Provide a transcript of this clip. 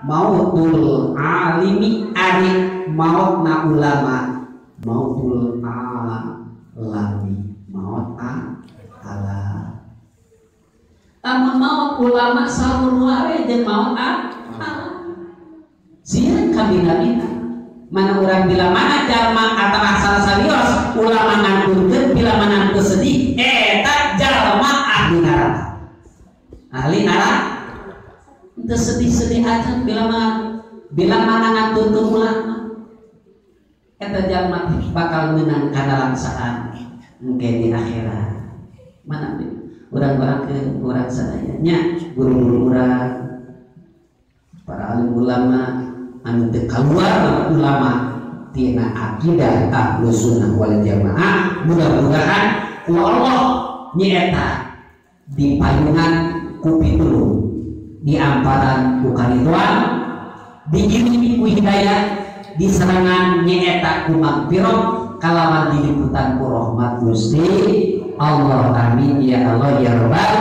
Mautul alimi ari maut na ulama mautul alami maut ala. Lamun maut ulama sarua we jeung maut ala. Sieun kabina-bina. Mana urang bila mana jalma atawa salah sawios ulama ngantunkeun bila mana teu sedih eta jalma ahli neraka. Ahli neraka teu sedih-sedih aja bila mana ngantunkeun ulama eta jalma bakal meunang kana langsaan engke di akhirat. Mana urang doakeun urang sadaya nya guru-guru urang para alim ulama anu teu kaluar ulama tina akidah Ahlus Sunnah wal Jamaah mudah-mudahan ku Allah nyaeta di payungan ku pitulung di amparan ku karituan digirimi ku hidayah diserangan nyaeta ku magfirah kalawan diliputan ku rahmat Gusti Allah. Amin ya Allah ya Rabbal